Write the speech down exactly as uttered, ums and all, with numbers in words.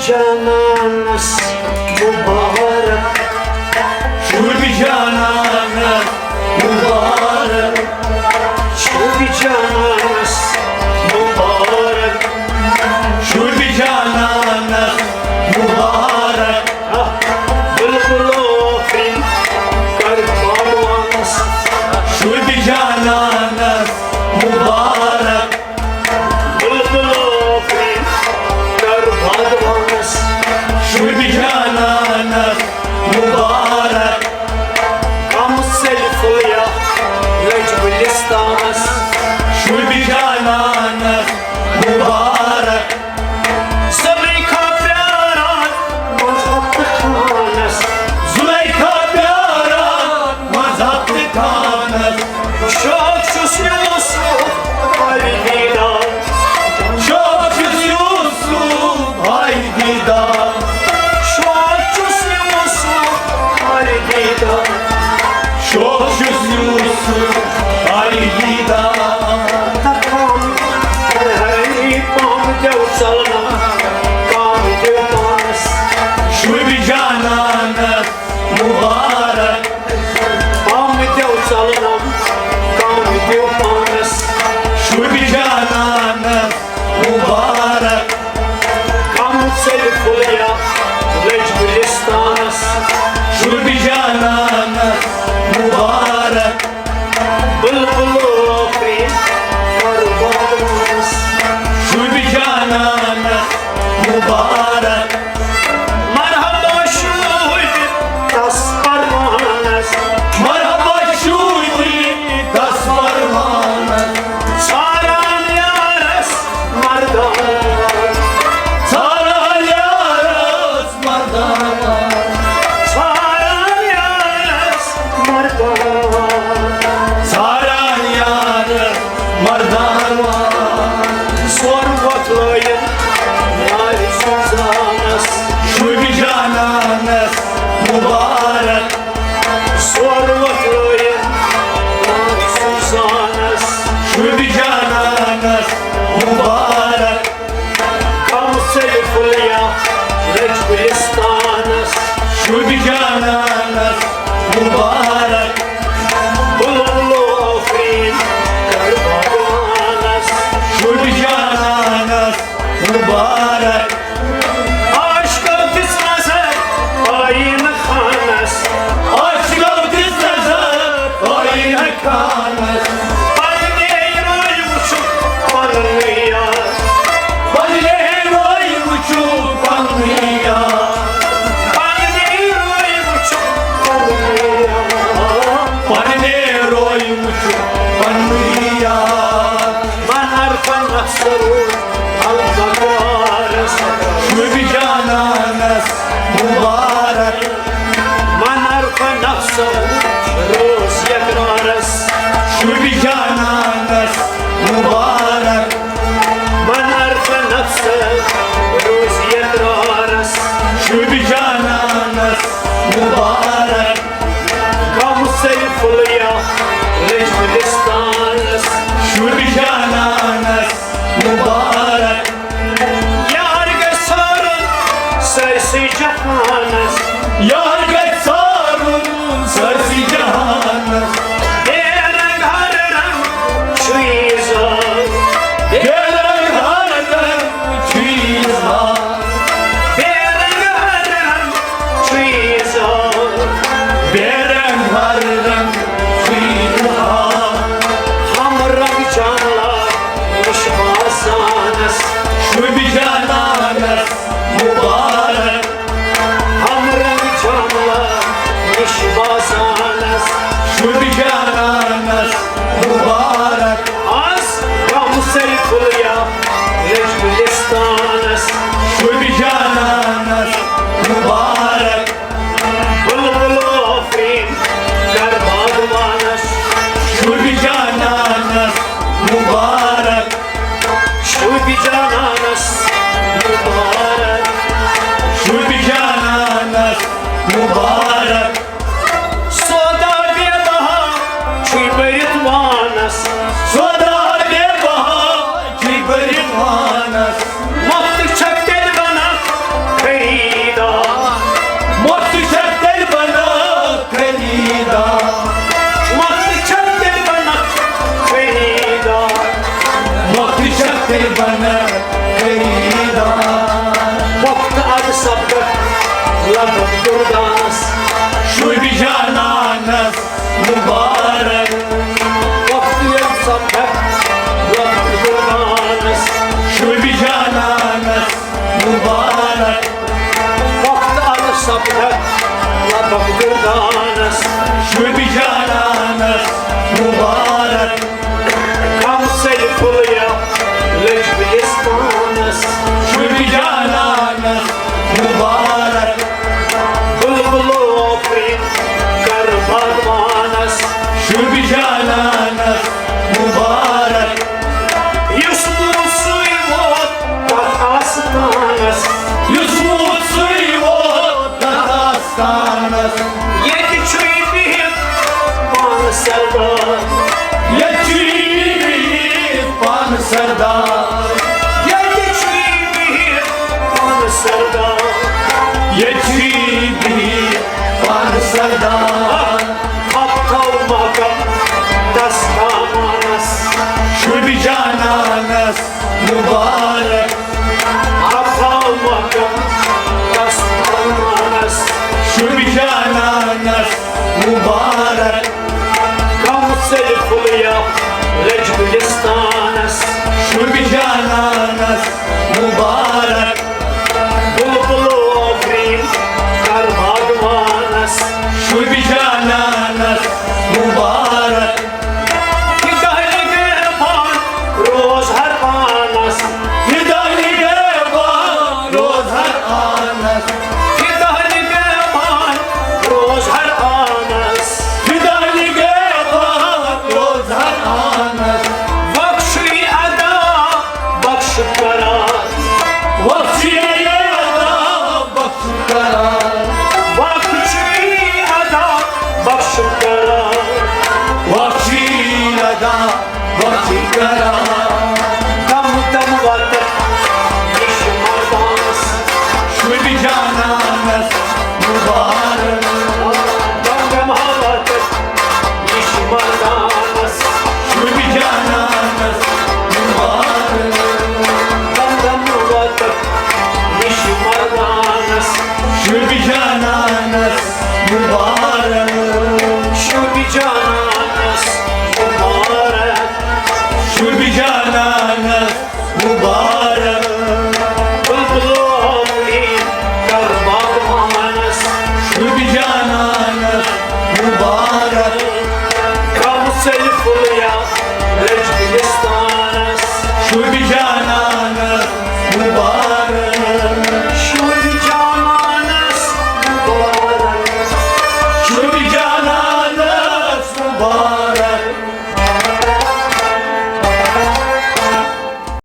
جانانس مبارک، شُرۍ جانانس مبارک، شُرۍ جانانس مبارک، شُرۍ جانانس مبارک۔ بلبل آفرین کر باغوانس، شُرۍ جانانس مبارک۔ بلبل آفرین کر باغوانس، شُرۍ جانانس مبارک۔ کم سیلفُل یا لج گلستانس، شُرۍ جانانس مبارک۔ زلیخا پیاران مذہب تہٕ خانس، زلیخا پیاران مذہب تہٕ خانس۔ شوق چھُس یوسف بھاے دیدار، شوق چھُس یوسف بھاے دیدار، شوق چھُس یوسف بھاے دیدار، شوق چھُس یوسف بھاے دیدار۔ تہٕ کم، تہٕ ہری پام دیو ژلنا، کم دیو پانس۔ شُرۍ جانانس مبارک۔ پام دیو ژلنم، کم دیو پانس۔ شُرۍ جانانس مبارک۔ کم سیلفُل یا لج گلستانس۔ شُرۍ جانانس مبارک۔ بلبل آفرین کر باغوانس۔ شُرۍ جانانس مبارک۔ مرحبا شُرۍ تس پروانس۔ مرحبا شُرۍ تس پروانس۔ ژھاران یارس مردان، ژھاران یارس مردان، ژھاران یارس مردان، ژھاران یارس مردان۔ زور وۄتھ لٲیِتھ یارِ سوزانس۔ شُرۍ جانانس مبارک۔ زور وۄتھ لٲیِتھ یارِ سوزانس۔ شُرۍ جانانس مبارک۔ کم سیلفُل یا لج گلستانس۔ شُرۍ جانانس مبارک۔ بلبل آفرین کر باغوانس۔ شُرۍ جانانس مبارک۔ عاشقو دِژ نظر آیینہٕ خانس۔ عاشقو دِژ نظر آیینہٕ خانس۔ پننے روے وُچھُکھ پنُن یار۔ پننے روے وُچھُکھ پنُن یار۔ پننے روے وُچھُکھ پنُن یار۔ پننے روے وُچھُکھ پنُن یار۔ من عرف نفسه البقرارس۔ شُرۍ جانانس مبارک۔ من عرف نفسه روز یقرارس۔ شُرۍ جانانس مبارک۔ من عرف نفسه روز یقرارس۔ شُرۍ جانانس مبارک۔ کم سیلفُل یا لج گلستانس۔ شُرۍ جانانس مبارک۔ یار گژھِ ژھارُن سٲرسٕے جہانس۔ یار گژھِ ژھارُن سٲرسٕے جہانس۔ بے رنگ ہر رنگ چھُ یہِ زال۔ بے رنگ ہر رنگ چھُ یہِ زال۔ بے رنگ ہر رنگ چھُ یہِ زال۔ بے رنگ ہر رنگ چھُ یہِ زال۔ ہم رنگ جانلا نِش باسانس۔ شُرۍ جانانس مبارک۔ ہم رنگ جانلا نِش باسانس۔ شُرۍ جانانس مبارک۔ از کم سیلفُل یا لج گلستانس۔ شُرۍ جانانس مبارک۔ بلبل آفرین کر باغوانس۔ شُرۍ جانانس مبارک۔ شُرۍ جانانس مبارک۔ شُرۍ جانانس مبارک۔ سودا بے بہا چھُے بٔرِتھ وانس۔ سودا بے بہا چھُے بٔرِتھ وانس۔ مۄختہٕ چھکھ تیٚلہِ بنان بنہٕ خریدار۔ وقت اد سپدت لبن دردانس، شوبی جانانس مبارک۔ وقت ییٚلہِ سپدت لبن دردانس، شوبی جانانس مبارک۔ وقت اد سپدت لبن دردانس، شوبی جانانس مبارک۔ کم سیل پھلیہ لٔج بیستانس، شوبی جانانس مبارک۔ بلبلو آفرین کر باغوانس، شوبی جانانس مبارک۔ یُس موسٕے ووت تتھ آستانس، یُس موسٕے ووت تتھ آستانس۔ ییٚتہِ چھُے بِہِتھ پانہٕ سردار، ییٚتہِ چھُے بِہِتھ پانہٕ سردار، ییٚتہِ چھُے بِہِتھ پانہٕ سردار، ییٚتہِ چھُے بِہِتھ پانہٕ سردار۔ ہفتو مقام دستامانس، شوبی جانانس مبارک۔ ہفتو مقام دستامانس، شوبی جانانس مبارک۔ کم سیل پھلیہ لٔج گلستانس، شوبی جانانس مبارک۔ بلبلو آفرین کر باغوانس، شوبی جانانس مبارک۔ فدا نگہبان روز ہر آنس، فدا نگہبان روز ہر آنس، فدا نگہبان روز ہر آنس، فدا نگہبان روز ہر آنس۔ بخشی ادا بخش قرار، بخشی ادا بخش قرار، بخشی ادا بخش قرار، بخشی ادا بخش قرار۔